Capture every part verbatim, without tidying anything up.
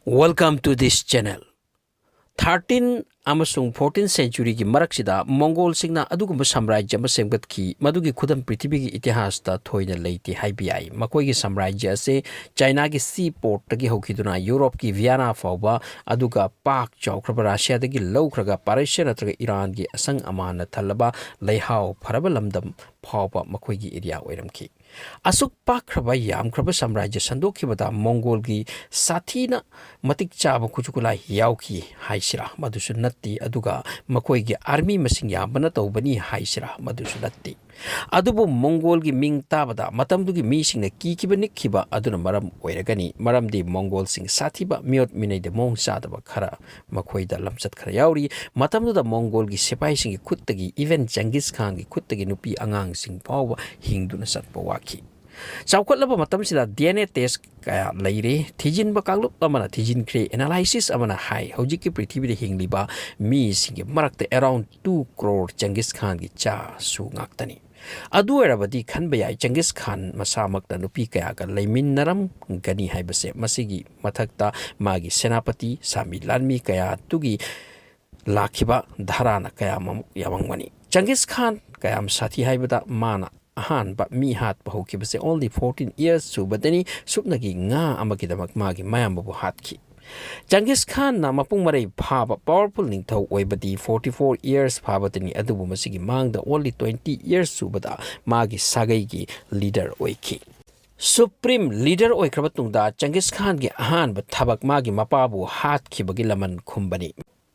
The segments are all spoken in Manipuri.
Welcome to this channel. Thirteen ꯑꯃꯁꯨꯡ fourteen centuryꯒꯤ ꯃꯔꯛꯁꯤꯗ ꯃꯣꯡꯒꯣꯜꯁꯤꯡꯅ ꯑꯗꯨꯒꯨꯝꯕ ꯁꯥꯝꯔꯥꯖ꯭ꯌ ꯑꯃ ꯁꯦꯝꯒꯠꯈꯤ, ꯃꯗꯨꯒꯤ ꯈꯨꯗꯝ ꯄ꯭ꯔꯤꯊꯤꯕꯤꯒꯤ ꯏꯇꯤꯍꯥꯁꯇ ꯊꯣꯏꯅ ꯂꯩꯇꯦ ꯍꯥꯏꯕ ꯌꯥꯏ꯫ ꯃꯈꯣꯏꯒꯤ ꯁꯥꯝꯔꯥꯖ꯭ꯌ ꯑꯁꯤ ꯆꯥꯏꯅꯥꯒꯤ ꯁꯤ ꯄꯣꯔꯠꯇꯒꯤ ꯍꯧꯈꯤꯗꯨꯅ ꯌꯨꯔꯣꯞꯀꯤ ꯚꯤꯌꯥꯅꯥ ꯐꯥꯎꯕ, ꯑꯗꯨꯒ ꯄꯥꯛ ꯆꯥꯎꯈ꯭ꯔꯕ ꯔꯁꯤꯌꯥꯗꯒꯤ ꯂꯧꯈ꯭ꯔꯒ ꯄꯥꯔꯁꯤꯌꯥ ꯅꯠꯇ꯭ꯔꯒ ꯏꯔꯥꯟꯒꯤ ꯑꯁꯪ ꯑꯃꯥꯟꯅ ꯊꯜꯂꯕ ꯂꯩꯍꯥꯎ ꯐꯔꯕ ꯂꯝꯗꯝ ꯐꯥꯎꯕ ꯃꯈꯣꯏꯒꯤ ꯑꯦꯔꯤꯌꯥ ꯑꯣꯏꯔꯝꯈꯤ꯫ ꯑꯁꯨꯛ ꯄꯥꯛꯈ꯭ꯔꯕ ꯌꯥꯝꯈ꯭ꯔꯕ ꯁꯥꯝꯔꯥꯖ꯭ꯌ ꯁꯟꯗꯣꯛꯈꯤꯕꯗ ꯃꯣꯡꯒꯣꯜꯒꯤ ꯁꯥꯊꯤꯅ ꯃꯇꯤꯛ ꯆꯥꯕ ꯈꯨꯠꯁꯨ ꯈꯨꯠꯂꯥꯏ ꯌꯥꯎꯈꯤ ꯍꯥꯏꯁꯤꯔꯥ? ꯃꯗꯨꯁꯨ ꯅꯠꯇꯦ꯫ ꯑꯗꯨꯒ ꯃꯈꯣꯏꯒꯤ ꯑꯥꯔꯃꯤ ꯃꯁꯤꯡ ꯌꯥꯝꯕꯅ ꯇꯧꯕꯅꯤ ꯍꯥꯏꯁꯤꯔꯥ? ꯃꯗꯨꯁꯨ ꯅꯠꯇꯦ꯫ ꯑꯗꯨꯕꯨ ꯃꯣꯡꯒꯣꯜꯒꯤ ꯃꯤꯡ ꯇꯥꯕꯗ ꯃꯇꯝꯗꯨꯒꯤ ꯃꯤꯁꯤꯡꯅ ꯀꯤꯈꯤꯕ ꯅꯤꯛꯈꯤꯕ ꯑꯗꯨꯅ ꯃꯔꯝ ꯑꯣꯏꯔꯒꯅꯤ꯫ ꯃꯔꯝꯗꯤ ꯃꯣꯡꯒꯣꯜꯁꯤꯡ ꯁꯥꯊꯤꯕ, ꯃꯤꯑꯣꯠ ꯃꯤꯅꯩꯗ ꯃꯑꯣꯡ ꯆꯥꯗꯕ ꯈꯔ ꯃꯈꯣꯏꯗ ꯂꯝꯆꯠ ꯈꯔ ꯌꯥꯎꯔꯤ꯫ ꯃꯇꯝꯗꯨꯗ ꯃꯣꯡꯒꯣꯜꯒꯤ ꯁꯤꯄꯥꯍꯤꯁꯤꯡꯒꯤ ꯈꯨꯠꯇꯒꯤ, even ꯆꯪꯒꯤꯁ ꯈꯥꯟꯒꯤ ꯈꯨꯠꯇꯒꯤ ꯅꯨꯄꯤ ꯑꯉꯥꯡꯁꯤꯡ ꯐꯥꯎꯕ ꯍꯤꯡꯗꯨꯅ ꯆꯠꯄ ꯋꯥꯈꯤ꯫ ꯆꯥꯎꯈꯠꯂꯕ ꯃꯇꯝꯁꯤꯗ ꯗꯤ ꯑꯦꯟ ꯑꯦ ꯇꯦꯁ ꯀꯌꯥ ꯂꯩꯔꯦ꯫ ꯊꯤꯖꯤꯟꯕ ꯀꯥꯡꯂꯨꯞ ꯑꯃꯅ ꯊꯤꯖꯤꯟꯈ꯭ꯔꯦ, ꯑꯦꯅꯥꯂꯥꯏꯁꯤꯁ ꯑꯃꯅ ꯍꯥꯏ, ꯍꯧꯖꯤꯛꯀꯤ ꯄ꯭ꯔꯤꯊꯤꯕꯤꯗ ꯍꯤꯡꯂꯤꯕ ꯃꯤꯁꯤꯡꯒꯤ ꯃꯔꯛꯇ around two crore ꯆꯪꯒꯤꯁ ꯈꯥꯟꯒꯤ ꯆꯥꯁꯨ ꯉꯥꯛꯇꯅꯤ꯫ ꯑꯗꯨ ꯑꯣꯏꯔꯕꯗꯤ ꯈꯟꯕ ꯌꯥꯏ, ꯆꯪꯒꯤꯁ ꯈꯥꯟ ꯃꯁꯥꯃꯛꯅ ꯅꯨꯄꯤ ꯀꯌꯥꯒ ꯂꯩꯃꯤꯟꯅꯔꯝꯒꯅꯤ ꯍꯥꯏꯕꯁꯦ꯫ ꯃꯁꯤꯒꯤ ꯃꯊꯛꯇ ꯃꯥꯒꯤ ꯁꯦꯅꯥꯄꯇꯤ, ꯁꯥꯃꯤ ꯂꯥꯟꯃꯤ ꯀꯌꯥꯗꯨꯒꯤ ꯂꯥꯛꯈꯤꯕ ꯙꯔꯥꯅ ꯀꯌꯥꯃꯨꯛ ꯌꯥꯝꯃꯝꯒꯅꯤ꯫ ꯆꯪꯒꯤꯁ ꯈꯥꯟ ꯀꯌꯥꯝ ꯁꯥꯊꯤ ꯍꯥꯏꯕꯗ, ꯃꯥꯅ ꯑꯍꯥꯟꯕ ꯃꯤ ꯍꯥꯠꯄ ꯍꯧꯈꯤꯕꯁꯦ only fourteen years ꯁꯨꯕꯗꯅꯤ꯫ ꯁꯨꯞꯅꯒꯤ ꯉꯥ ꯑꯃꯒꯤꯗꯃꯛ ꯃꯥꯒꯤ ꯃꯌꯥꯝꯕꯕꯨ ꯍꯥꯠꯈꯤ꯫ ꯆꯪꯒꯤꯁ ꯈꯥꯟꯅ ꯃꯄꯨꯡ ꯃꯔꯩ ꯐꯥꯕ powerful ꯅꯤꯡꯊꯧ ꯑꯣꯏꯕꯗꯤ forty four years ꯐꯥꯕꯗꯅꯤ, ꯑꯗꯨꯕꯨ ꯃꯁꯤꯒꯤ ꯃꯥꯡꯗ only twenty years ꯁꯨꯕꯗ ꯃꯥꯒꯤ ꯁꯥꯒꯩꯒꯤ leader ꯑꯣꯏꯈꯤ꯫ Supreme leader ꯑꯣꯏꯈ꯭ꯔꯕ ꯇꯨꯡꯗ ꯆꯪꯒꯤꯁ ꯈꯥꯟꯒꯤ ꯑꯍꯥꯟꯕ ꯊꯕꯛ ꯃꯥꯒꯤ ꯃꯄꯥꯕꯨ ꯍꯥꯠꯈꯤꯕꯒꯤ ꯂꯃꯟ ꯈꯨꯝꯕꯅꯤ꯫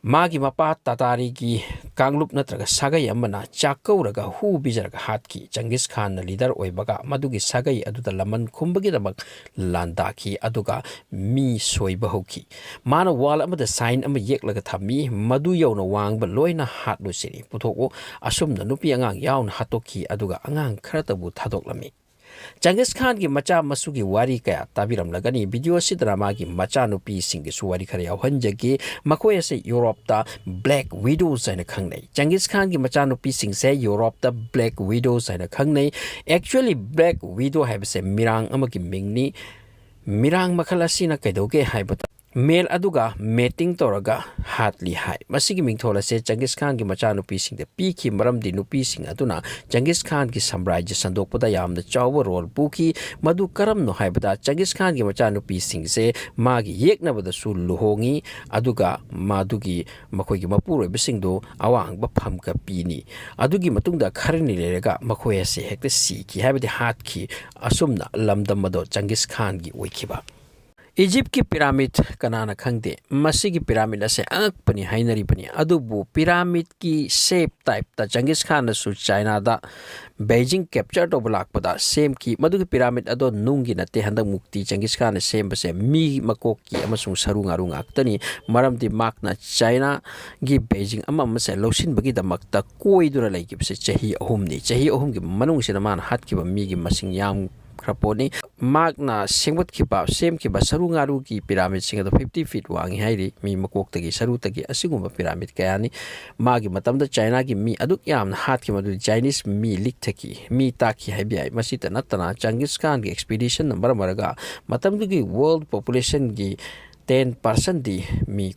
ꯃꯥꯒꯤ ꯃꯄꯥ ꯇꯥꯇꯥꯔꯤꯒꯤ ꯀꯥꯡꯂꯨꯞ ꯅꯠꯇ꯭ꯔꯒ ꯁꯥꯒꯩ ꯑꯃꯅ ꯆꯥꯛꯀꯧꯔꯒ ꯍꯨ ꯄꯤꯖꯔꯒ ꯍꯥꯠꯈꯤ꯫ ꯆꯪꯒꯤꯁ ꯈꯥꯟꯅ leader ꯑꯣꯏꯕꯒ ꯃꯗꯨꯒꯤ ꯁꯥꯒꯩ ꯑꯗꯨꯗ ꯂꯃꯟ ꯈꯨꯝꯕꯒꯤꯗꯃꯛ ꯂꯥꯟꯗꯥꯈꯤ, ꯑꯗꯨꯒ ꯃꯤ ꯁꯣꯏꯕ ꯍꯧꯈꯤ꯫ ꯃꯥꯅ wall ꯑꯃꯗ sign ꯑꯃ ꯌꯦꯛꯂꯒ ꯊꯝꯃꯤ, "ꯃꯗꯨ ꯌꯧꯅ ꯋꯥꯡꯕ ꯂꯣꯏꯅ ꯍꯥꯠꯂꯨꯁꯤꯅꯤ, ꯄꯨꯊꯣꯛꯎ꯫" ꯑꯁꯨꯝꯅ ꯅꯨꯄꯤ ꯑꯉꯥꯡ ꯌꯥꯎꯅ ꯍꯥꯠꯇꯣꯛꯈꯤ, ꯑꯗꯨꯒ ꯑꯉꯥꯡ ꯈꯔꯇꯕꯨ ꯊꯥꯗꯣꯛꯂꯝꯃꯤ꯫ ꯆꯪꯒꯤꯁ ꯈꯥꯟꯒꯤ ꯃꯆꯥ ꯃꯁꯨꯒꯤ ꯋꯥꯔꯤ ꯀꯌꯥ ꯇꯥꯕꯤꯔꯝꯂꯒꯅꯤ꯫ Video ꯑꯁꯤꯗ ꯃꯥꯒꯤ ꯃꯆꯥꯅꯨꯄꯤꯁꯤꯡꯒꯤꯁꯨ ꯋꯥꯔꯤ ꯈꯔ ꯌꯥꯎꯍꯟꯖꯒꯦ꯫ ꯃꯈꯣꯏ ꯑꯁꯤ ꯌꯨꯔꯣꯞꯇ Black Widows ꯍꯥꯏꯅ ꯈꯪꯅꯩ꯫ ꯆꯪꯒꯤꯁ ꯈꯥꯟꯒꯤ ꯃꯆꯥꯅꯨꯄꯤꯁꯤꯡꯁꯦ ꯌꯨꯔꯣꯞꯇ Black Widows ꯍꯥꯏꯅ ꯈꯪꯅꯩ꯫ Actually, Black Widow ꯍꯥꯏꯕꯁꯦ ꯃꯤꯔꯥꯡ ꯑꯃꯒꯤ ꯃꯤꯡꯅꯤ꯫ ꯃꯤꯔꯥꯡ ꯃꯈꯜ ꯑꯁꯤꯅ ꯀꯩꯗꯧꯒꯦ ꯍꯥꯏꯕꯗ, ꯃꯦꯜ ꯑꯗꯨꯒ ꯃꯦꯇꯤꯡ ꯇꯧꯔꯒ ꯍꯥꯠꯂꯤ ꯍꯥꯏ꯫ ꯃꯁꯤꯒꯤ ꯃꯤꯡꯊꯣꯜ ꯑꯁꯦ ꯆꯪꯒꯤꯁ ꯈꯥꯟꯒꯤ ꯃꯆꯥꯅꯨꯄꯤꯁꯤꯡꯗ ꯄꯤꯈꯤ, ꯃꯔꯝꯗꯤ ꯅꯨꯄꯤꯁꯤꯡ ꯑꯗꯨꯅ ꯆꯪꯒꯤꯁ ꯈꯥꯟꯒꯤ ꯁꯥꯝꯔꯥꯖ꯭ꯌ ꯁꯟꯗꯣꯛꯄꯗ ꯌꯥꯝꯅ ꯆꯥꯎꯕ ꯔꯣꯜ ꯄꯨꯈꯤ꯫ ꯃꯗꯨ ꯀꯔꯝꯅꯣ ꯍꯥꯏꯕꯗ, ꯆꯪꯒꯤꯁ ꯈꯥꯟꯒꯤ ꯃꯆꯥꯅꯨꯄꯤꯁꯤꯡꯁꯦ ꯃꯥꯒꯤ ꯌꯦꯛꯅꯕꯗꯁꯨ ꯂꯨꯍꯣꯡꯉꯤ, ꯑꯗꯨꯒ ꯃꯗꯨꯒꯤ ꯃꯈꯣꯏꯒꯤ ꯃꯄꯨꯔꯣꯏꯕꯁꯤꯡꯗꯨ ꯑꯋꯥꯡꯕ ꯐꯝꯒ ꯄꯤꯅꯤ꯫ ꯑꯗꯨꯒꯤ ꯃꯇꯨꯡꯗ ꯈꯔꯅꯤ ꯂꯩꯔꯒ ꯃꯈꯣꯏ ꯑꯁꯦ ꯍꯦꯛꯇ ꯁꯤꯈꯤ, ꯍꯥꯏꯕꯗꯤ ꯍꯥꯠꯈꯤ꯫ ꯑꯁꯨꯝꯅ ꯂꯝꯗꯝ ꯑꯗꯣ ꯆꯪꯒꯤꯁ ꯈꯥꯟꯒꯤ ꯑꯣꯏꯈꯤꯕ꯫ ꯏꯖꯤꯞꯀꯤ ꯄꯤꯔꯥꯃꯤꯗ ꯀꯅꯥꯅ ꯈꯪꯗꯦ? ꯃꯁꯤꯒꯤ ꯄꯤꯔꯥꯃꯤꯗ ꯑꯁꯦ ꯑꯉꯛꯄꯅꯤ ꯍꯥꯏꯅꯔꯤꯕꯅꯤ꯫ ꯑꯗꯨꯕꯨ ꯄꯤꯔꯥꯃꯤꯗꯀꯤ ꯁꯦꯞ ꯇꯥꯏꯞꯇ ꯆꯪꯒꯤꯁ ꯈꯥꯟꯅꯁꯨ ꯆꯥꯏꯅꯥꯗ ꯕꯩꯖꯤꯡ ꯀꯦꯞꯆꯔ ꯇꯧꯕ ꯂꯥꯛꯄꯗ ꯁꯦꯝꯈꯤ꯫ ꯃꯗꯨꯒꯤ ꯄꯤꯔꯥꯃꯤꯗ ꯑꯗꯣ ꯅꯨꯡꯒꯤ ꯅꯠꯇꯦ꯫ ꯍꯟꯗꯛ ꯃꯨꯛꯇꯤ ꯆꯪꯒꯤꯁ ꯈꯥꯟꯅ ꯁꯦꯝꯕꯁꯦ ꯃꯤ ꯃꯀꯣꯛꯀꯤ ꯑꯃꯁꯨꯡ ꯁꯔꯨ ꯉꯥꯔꯨ ꯉꯥꯛꯇꯅꯤ꯫ ꯃꯔꯝꯗꯤ ꯃꯍꯥꯛꯅ ꯆꯥꯏꯅꯥꯒꯤ ꯕꯩꯖꯤꯡ ꯑꯃ ꯑꯃꯁꯦ ꯂꯧꯁꯤꯟꯕꯒꯤꯗꯃꯛꯇ ꯀꯣꯏꯗꯨꯅ ꯂꯩꯈꯤꯕꯁꯦ ꯆꯍꯤ ꯑꯍꯨꯝꯅꯤ꯫ ꯆꯍꯤ ꯑꯍꯨꯝꯒꯤ ꯃꯅꯨꯡꯁꯤꯗ ꯃꯥꯅ ꯍꯥꯠꯈꯤꯕ ꯃꯤꯒꯤ ꯃꯁꯤꯡ ꯌꯥꯝ ꯈ꯭ꯔ ꯄꯣꯠꯅꯤ꯫ ꯃꯍꯥꯛꯅ ꯁꯦꯝꯒꯠꯈꯤꯕ, ꯁꯦꯝꯈꯤꯕ ꯁꯔꯨ ꯉꯥꯔꯨꯒꯤ ꯄꯤꯔꯥꯃꯤꯗꯁꯤꯡ ꯑꯗꯣ ꯐꯤꯐꯇꯤ ꯐꯤꯠ ꯋꯥꯡꯉꯤ ꯍꯥꯏꯔꯤ, ꯃꯤ ꯃꯀꯣꯛꯇꯒꯤ ꯁꯔꯨꯇꯒꯤ꯫ ꯑꯁꯤꯒꯨꯝꯕ ꯄꯤꯔꯥꯃꯤꯗ ꯀꯌꯥꯅꯤ꯫ ꯃꯥꯒꯤ ꯃꯇꯝꯗ ꯆꯥꯏꯅꯥꯒꯤ ꯃꯤ ꯑꯗꯨꯛ ꯌꯥꯝꯅ ꯍꯥꯠꯈꯤꯕ ꯑꯗꯨꯗꯤ ꯆꯥꯏꯅꯤꯁ ꯃꯤ ꯂꯤꯛꯊꯈꯤ, ꯃꯤ ꯇꯥꯛꯈꯤ ꯍꯥꯏꯕ ꯌꯥꯏ꯫ ꯃꯁꯤꯇ ꯅꯠꯇꯅ ꯆꯪꯒꯤꯁ ꯈꯥꯟꯒꯤ ꯑꯦꯛꯁꯄꯤꯗꯤꯁꯟꯅ ꯃꯔꯝ ꯑꯣꯏꯔꯒ ꯃꯇꯝꯗꯨꯒꯤ ꯋꯥꯔꯜꯗ ꯄꯣꯄꯨꯂꯦꯁꯟꯒꯤ ꯇꯦꯟ ꯄꯥꯔꯁꯦꯟꯗꯤ ꯃꯤ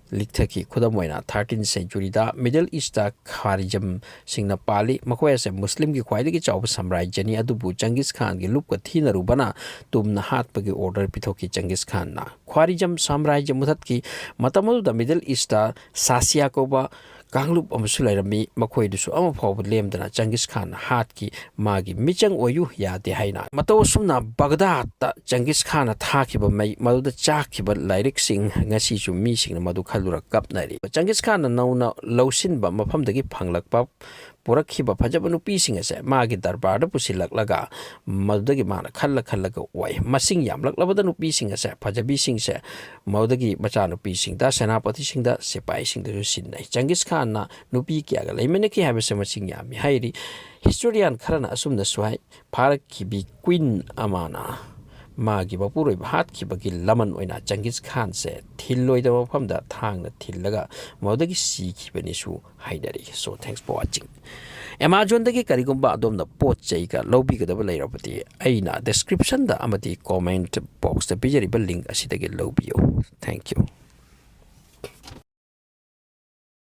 ꯂꯤꯛꯊꯈꯤ꯫ ꯈꯨꯗꯝ ꯑꯣꯏꯅ, ꯊꯥꯔꯇꯤꯟ ꯁꯦꯟꯆꯨꯔꯤꯗ ꯃꯤꯗꯜ ꯏꯁꯇ ꯈ꯭ꯋꯥꯔꯤꯖꯝꯁꯤꯡꯅ ꯄꯥꯜꯂꯤ꯫ ꯃꯈꯣꯏ ꯑꯁꯦ ꯃꯨꯁꯂꯤꯝꯒꯤ ꯈ꯭ꯋꯥꯏꯗꯒꯤ ꯆꯥꯎꯕ ꯁꯥꯝꯔꯥꯖ꯭ꯌꯅꯤ, ꯑꯗꯨꯕꯨ ꯆꯪꯒꯤꯁ ꯈꯥꯟꯒꯤ ꯂꯨꯞꯀ ꯊꯤꯅꯔꯨꯕꯅ ꯇꯨꯝꯅ ꯍꯥꯠꯄꯒꯤ ꯑꯣꯔꯗꯔ ꯄꯤꯊꯣꯛꯈꯤ ꯆꯪꯒꯤꯁ ꯈꯥꯟꯅ꯫ ꯈ꯭ꯋꯥꯔꯤꯖꯝ ꯁꯥꯝꯔꯥꯖ꯭ꯌ ꯃꯨꯊꯠꯈꯤ꯫ ꯃꯇꯝ ꯑꯗꯨꯗ ꯃꯤꯗꯜ ꯏꯁꯇ ꯁꯥꯁꯤꯌꯥ ꯀꯧꯕ ꯀꯥꯡꯂꯨꯞ ꯑꯃꯁꯨ ꯂꯩꯔꯝꯃꯤ꯫ ꯃꯈꯣꯏꯗꯨꯁꯨ ꯑꯃꯐꯥꯎꯕ ꯂꯦꯝꯗꯅ ꯆꯪꯒꯤꯁ ꯈꯥꯟꯅ ꯍꯥꯠꯈꯤ꯫ ꯃꯥꯒꯤ ꯃꯤꯆꯪ ꯑꯣꯏꯌꯨ ꯌꯥꯗꯦ ꯍꯥꯏꯅ꯫ ꯃꯇꯧ ꯑꯁꯨꯝꯅ ꯕꯒꯗꯥꯗꯇ ꯆꯪꯒꯤꯁ ꯈꯥꯟꯅ ꯊꯥꯈꯤꯕ ꯃꯩ, ꯃꯗꯨꯗ ꯆꯥꯛꯈꯤꯕ ꯂꯥꯏꯔꯤꯛꯁꯤꯡ ꯉꯁꯤꯁꯨ ꯃꯤꯁꯤꯡꯅ ꯃꯗꯨ ꯈꯜꯂꯨꯔ ꯀꯞꯅꯔꯤ꯫ ꯆꯪꯒꯤꯁ ꯈꯥꯟꯅ ꯅꯧꯅ ꯂꯧꯁꯤꯟꯕ ꯃꯐꯝꯗꯒꯤ ꯐꯪꯂꯛꯄ, ꯄꯨꯔꯛꯈꯤꯕ ꯐꯖꯕ ꯅꯨꯄꯤꯁꯤꯡ ꯑꯁꯦ ꯃꯥꯒꯤ ꯗꯔꯕꯥꯔꯗ ꯄꯨꯁꯤꯜꯂꯛꯂꯒ ꯃꯗꯨꯗꯒꯤ ꯃꯥꯅ ꯈꯜꯂ ꯈꯜꯂꯒ ꯑꯣꯏ꯫ ꯃꯁꯤꯡ ꯌꯥꯝꯂꯛꯂꯕꯗ ꯅꯨꯄꯤꯁꯤꯡ ꯑꯁꯦ, ꯐꯖꯕꯤꯁꯤꯡꯁꯦ ꯃꯗꯨꯗꯒꯤ ꯃꯆꯥꯅꯨꯄꯤꯁꯤꯡꯗ, ꯁꯦꯅꯥꯄꯇꯤꯁꯤꯡꯗ, ꯁꯤꯄꯥꯍꯤꯁꯤꯡꯗꯁꯨ ꯁꯤꯟꯅꯩ꯫ ꯆꯪꯒꯤꯁ ꯈꯥꯟꯅ ꯅꯨꯄꯤ ꯀꯌꯥꯒ ꯂꯩꯃꯤꯟꯅꯈꯤ ꯍꯥꯏꯕꯁꯦ ꯃꯁꯤꯡ ꯌꯥꯝꯃꯤ ꯍꯥꯏꯔꯤ꯫ ꯍꯤꯁꯇꯣꯔꯤꯌꯥꯟ ꯈꯔꯅ ꯑꯁꯨꯝꯅꯁꯨ ꯍꯥꯏ, ꯐꯥꯔꯛꯈꯤꯕꯤ ꯀ꯭ꯋꯤꯟ ꯑꯃꯅ ꯃꯥꯒꯤ ꯃꯄꯨꯔꯣꯏꯕ ꯍꯥꯠꯈꯤꯕꯒꯤ ꯂꯃꯟ ꯑꯣꯏꯅ ꯆꯪꯒꯤꯁ ꯈꯥꯟꯁꯦ ꯊꯤꯜꯂꯣꯏꯗꯕ ꯃꯐꯝꯗ ꯊꯥꯡꯅ ꯊꯤꯜꯂꯒ ꯃꯗꯨꯗꯒꯤ ꯁꯤꯈꯤꯕꯅꯤꯁꯨ ꯍꯥꯏꯅꯔꯤ꯫ So thanks for watching. ꯑꯦꯃꯥꯖꯣꯟꯗꯒꯤ ꯀꯔꯤꯒꯨꯝꯕ ꯑꯗꯣꯝꯅ ꯄꯣꯠ ꯆꯩꯒ ꯂꯧꯕꯤꯒꯗꯕ ꯂꯩꯔꯕꯗꯤ ꯑꯩꯅ ꯗꯤꯁꯀ꯭ꯔꯤꯞꯁꯟꯗ ꯑꯃꯗꯤ ꯀꯣꯃꯦꯟꯠ ꯕꯣꯛꯁꯇ ꯄꯤꯖꯔꯤꯕ ꯂꯤꯡꯛ ꯑꯁꯤꯗꯒꯤ ꯂꯧꯕꯤꯌꯨ꯫ Thank you.